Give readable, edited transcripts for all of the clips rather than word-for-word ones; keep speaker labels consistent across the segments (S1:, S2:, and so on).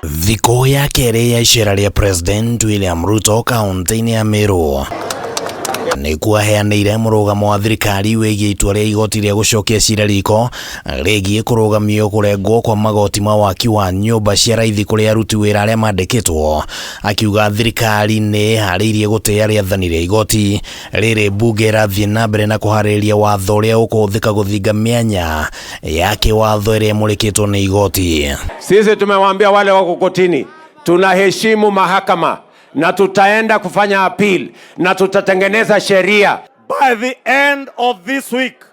S1: Thikũ ya kerĩ ya icera rĩa President William Ruto kaunti-inĩ ya Meru nĩkuo aheanĩire mũrũgamo wa thirikari wĩgiĩ itua rĩa igoti rĩa gũcokia cira riko rĩgiĩ kũrũgamio kũrengwo kwa magoti ma waki wa nyũmba cia raithi kũrĩ aruti wĩra arĩa mandĩkĩtwo, akiuga thirikari nĩ ĩharĩirie gũtĩĩa rĩathani rĩa igoti rĩrĩ. Mbunge ĩrathiĩ na mbere na kũharĩrĩria watho ũrĩa ũkũhũthĩka gũthinga mĩanya ya kĩwatho ĩrĩa ĩmũrĩkĩtwo nĩ igoti.
S2: Sisi tumewaambia wale wako kotini, tunaheshimu mahakama na tutaenda kufanya appeal na tutatengeneza sheria.
S3: By the end of this week,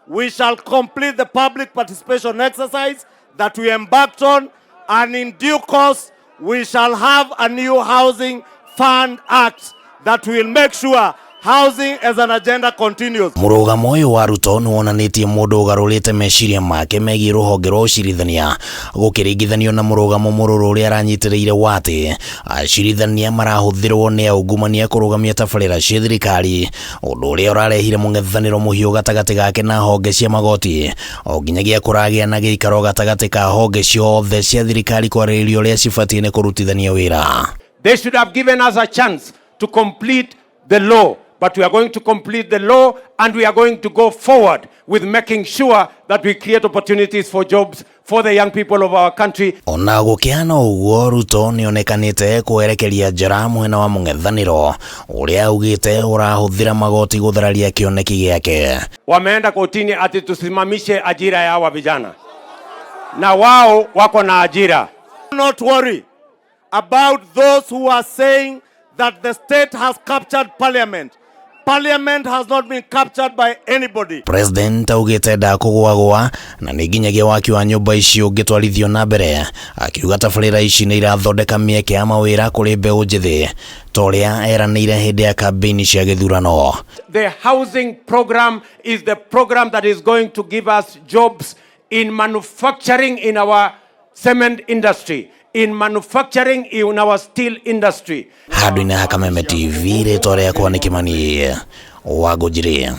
S3: we shall complete the public participation exercise that we embarked on, and in due course, we shall have a new Housing Fund Act that will make sure housing as an agenda continues.
S1: Mũrũgamo ũyũ wa Ruto nĩ wonanĩtie mũndũ ũgarũrĩte meciria make megiĩ rũhonge rwa ũcirithania, gũkĩringithanio na mũrũgamo mũrũrũ ũrĩa aranyitĩrĩire wa atĩ acirithania marahũthĩrwo nĩ aungumania kũrũgamia tabarĩra cia thirikari, ũndũ ũrĩa ũrarehire mũng'ethanĩro mũhiũ gatagatĩ gake na honge cia magoti, o nginyagia kũragĩa na gĩikaro gatagatĩ ka honge ciothe cia thirikari kwarĩrĩria ũrĩa cibatiĩ nĩ kũrutithania wĩra.
S2: They should have given us a chance to complete the law. But we are going to complete the law and we are going to go forward with making sure that we create opportunities for jobs for the young people of our country.
S1: Ona gũkĩhana ũguo, Ruto nĩonekanĩte kwerekeria njara mwena wa mũng'ethanĩro ũrĩa augĩte ũrahũthĩra magoti gũthararia kĩoneki gĩake.
S2: Wameenda kotini ati tusimamishe ajira ya hawa vijana, na wao wako na ajira.
S3: Do not worry about those who are saying that the state has captured parliament. Parliament has not been captured by anybody.
S1: President augĩte ndakũgwagwa na nĩ nginyagia waki wa nyũmba ici ũngĩtwarithio na mbere, akiuga tabarĩra ici nĩ irathondeka mĩeke ya mawĩra kũrĩ mbeũ njĩthĩ ta ũrĩa eranĩire hĩndĩ ya kambĩini cia gĩthurano.
S2: The housing program is the program that is going to give us jobs in manufacturing, in our cement industry, in manufacturing, in our steel industry.
S1: Handũ-inĩ ha Kameme TV, rĩtwa rĩakwa nĩ Kĩmani wa Ngũnjiri.